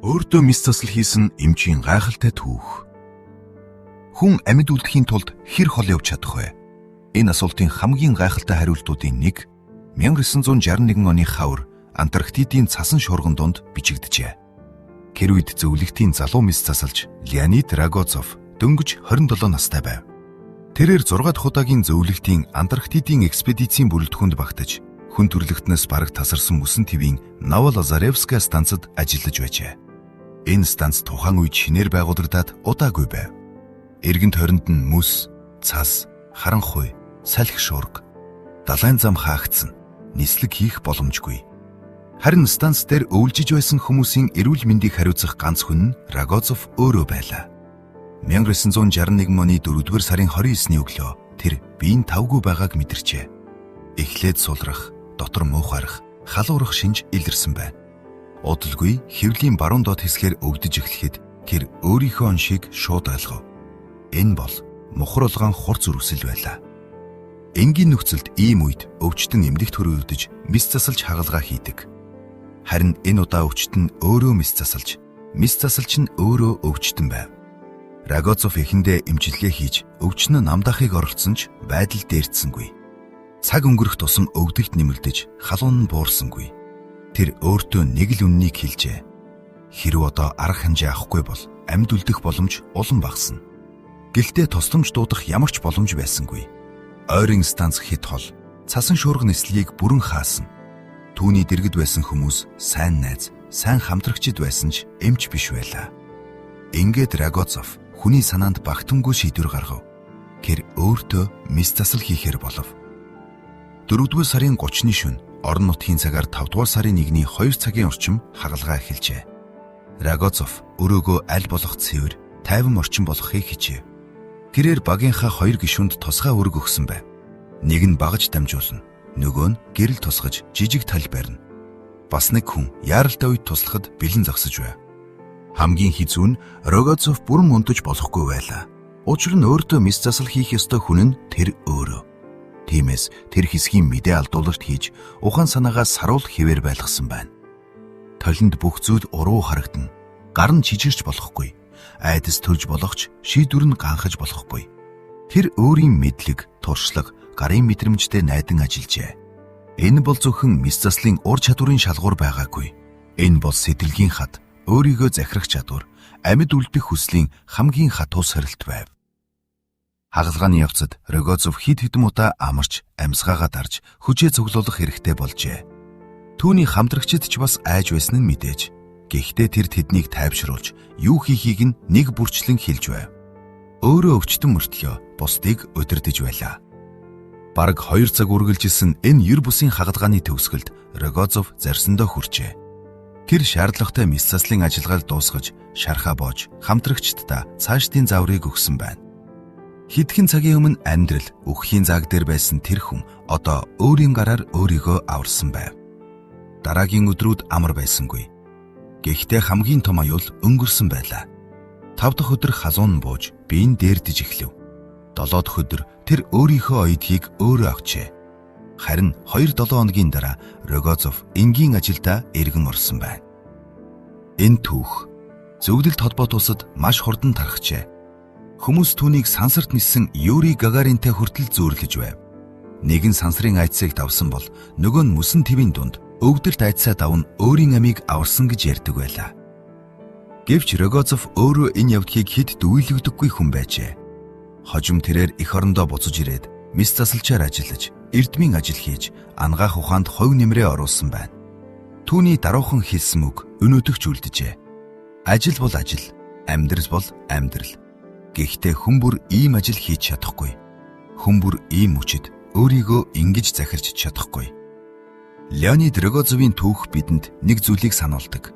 Өөртөө мэс засал хийсэн эмчийн гайхалтай түүх. Хүн амьд үлдэхийн тулд хэр хол явж чадах вэ? Энэ асуултын хамгийн гайхалтай хариултуудын нэг 1961 оны хавар Антарктидын цасан шуурган дунд бичигджээ. Тэр үед зөвлөгтийн залуу мэс засалж Леонид Рогозов дөнгөж 27 настай байв. Тэрээр 6 дахь удаагийн зөвлөгтийн Антарктидын экспедицийн бүрэлдэхүүнд багтаж хүн төрөлхтнөөс бараг тасарсан мөсөн тивийн Новолазаревская станцад ажиллаж байжээ. Энэ станц тухайн үед шинээр байгуулагдаад удаагүй байв. Эргэн тойронд нь мөс, цас, харанхуй, салхи шуурга, далайн зам хаагдсан, нислэг хийх боломжгүй. Харин станц дээр өвлжиж байсан хүмүүсийн эрүүл мэндийг хариуцах ганц хүн нь Рогозов өөрөө байлаа. 1961 оны 4-р сарын 29-ний өглөө тэр биеийн тавгүй байгааг мэдэрчээ. Эхлээд сулрах, дотор муухайрах, халуурах шинж илэрсэн байна. Удалгүй хэвлийн баруун доод хэсгээр өвдөж эхлэхэд тэр өөрийнхөө оншийг шууд ойлгов. Энэ бол мухар улгаан хурц үрэвсэл байлаа. Энгийн нөхцөлд ийм үед өвчтөн эмнэлэгт хүрэгдэж мэс засалж хагалгаа хийдэг. Харин энэ удаа өвчтөн өөрөө мэс засалж, мэс засалч нь өөрөө өвчтөн байв. Рогозов эхэндээ эмчилгээ хийж өвчин нь намдаахыг оролдсон ч байдал дээрдсэнгүй. Цаг өнгөрөх тусам өвдөлт нэмэгдэж халуун нь буурсангүй. Тэр өөртөө нэг л үнэнийг хэлжээ. Хэрэв одоо арга хэмжээ авахгүй бол амьд үлдэх боломж улам багасна. Гэхдээ тусламж дуудах ямар ч боломж байсангүй. Ойрын станц хэт хол, цасан шуурга нислэгийг бүрэн хаасан. Түүний дэргэд байсан хүмүүс сайн найз, сайн хамтрагчид байсан ч эмч биш байлаа. Ингээд Рогозов хүний санаанд багтамгүй шийдвэр гаргав. Тэр өөртөө мэс засал хийхээр болов. 4-р сарын 30-ны шөнө орон нутгийн цагаар 5-р сарын 1-ний 2 цагийн орчим хагалгаа эхэлжээ. Рогозов өрөөгөө аль болох цэвэр, тайван орчин болгохыг хичээв. Тэрээр багийнхаа 2 гишүүнд тусгай үүрэг өгсөн байв. Нэг нь багаж дамжуулна, нөгөө нь гэрэл тусгаж жижиг тал барина. Бас нэг хүн яаралтай үед туслахад бэлэн зогсож байв. Хамгийн хэцүү нь Рогозов бүрэн унтаж болохгүй байлаа. Учир нь өөртөө мэс засал хийх ёстой хүн нь тэр өөрөө. Тиймээс тэр хэсгийн мэдээ алдуулалт хийж ухаан санаагаа саруул хэвээр байлгасан байна. Толинд бүх зүйл уруу харагдана. Гар нь чижирч болохгүй. Айдас төрж болох ч шийдвэр нь ганхаж болохгүй. Тэр өөрийн мэдлэг, туршлага, гарын мэдрэмжтэй найдан ажиллажээ. Энэ бол зөвхөн мэс заслын ур чадварын шалгуур байгаагүй. Энэ бол сэтгэлгийн хат, өөрийгөө захирах чадвар, амьд үлдэх хүслийн хамгийн хатуу сорилт байв. Хагалгааны явцад Рогозов хэд хэдэн удаа амарч, амьсгаагаа дарж, хүчээ цуглуулах хэрэгтэй болжээ. Түүний хамтрагчид ч бас айж байсан нь мэдээж. Гэхдээ тэр тэднийг тайвшруулж, юу хийхийг нь нэг бүрчлэн хэлж байв. Өөрөө өвчтөн мөртлөө бусдыг удирдаж байлаа. Бараг 2 цаг үргэлжилсэн энэ ер бусын хагалгааны төгсгөлд Рогозов зорьсондоо хүрчээ. Тэр шаардлагатай мэс заслын ажиллагааг дуусгаж, шархаа боож, хамтрагчдаа цаашдын зааврыг өгсөн байна. Хэдхэн цагийн өмнө амьдрал үхэхийн зааг дээр байсан тэр хүн одоо өөрийн гараар өөрийгөө аварсан байв. Дараагийн өдрүүд амар байсангүй. Гэхдээ хамгийн том аюул өнгөрсөн байлаа. 5 дахь өдөр халуун нь бууж, бие нь дээрдэж эхлэв. 7 дахь өдөр тэр өөрийнхөө оёдгийг өөрөө авчээ. Харин 2-7 хоногийн дараа Рогозов энгийн ажилдаа эргэн орсон байна. Энэ түүх зөвлөлт холбоот улсад маш хурдан тархжээ. Хүмүүс түүнийг сансарт ниссэн Юрий Гагаринтай хүртэл зүйрлэж байв. Нэг нь сансрын айдсыг давсан бол нөгөө нь мөсөн тивийн дунд өвдөлт айдсаа даван өөрийн амийг аварсан гэж ярьдаг байлаа. Гэвч Рогозов өөрөө энэ явдлыг хэд дүйлэгдэггүй хүн байжээ. Хожим тэрээр эх орондоо буцаж ирээд мэс засалчаар ажиллаж, эрдмийн ажил хийж, анагаах ухаанд хувь нэмрээ оруулсан байна. Түүний даруухан хэлсэн үг өнөөдөр ч үлджээ. Ажил бол ажил, амьдрал бол амьдрал. Гэхдээ хүн бүр ийм ажил хийж чадахгүй. Хүн бүр ийм мөчид өөрийгөө ингэж захирч чадахгүй. Леонид Рогозовын түүх бидэнд нэг зүйлийг сануулдаг.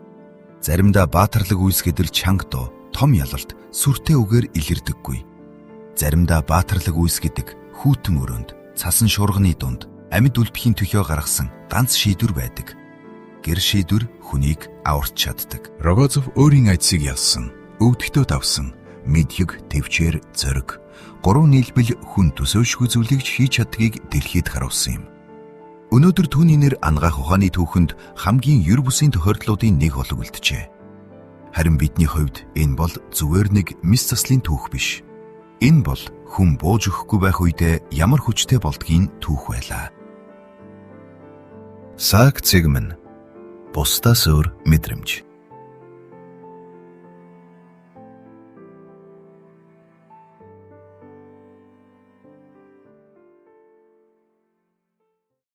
Заримдаа баатарлаг үйлс гэдэл чанга дуу, том ялалт, сүртэй үгээр илэрдэггүй. Заримдаа баатарлаг үйлс гэдэг хүйтэн өрөөнд, цасан шуурганы дунд амьд үлдэхийн төлөө гаргасан ганц шийдвэр байдаг. Тэр шийдвэр хүнийг аварч чаддаг. Рогозов өөрийн айдсыг ялсан, өвдөлтөө давсан, мэдлэг, тэвчээр, зориг гурван нийлбэл хүн төсөөлшгүй зүйлийг ч хийж чаддгийг дэлхийд харуулсан юм. Өнөөдөр түүний нэр анагаах ухааны түүхэнд хамгийн ер бусын тохиолдлуудын нэг болон үлджээ. Харин бидний хувьд энэ бол зүгээр нэг мэс заслын түүх биш. Энэ бол хүн бууж өгөхгүй байх үедээ ямар хүчтэй болдгийг түүх байлаа. Сак Цэгмэн. Бусдаас өөр мэдрэмж.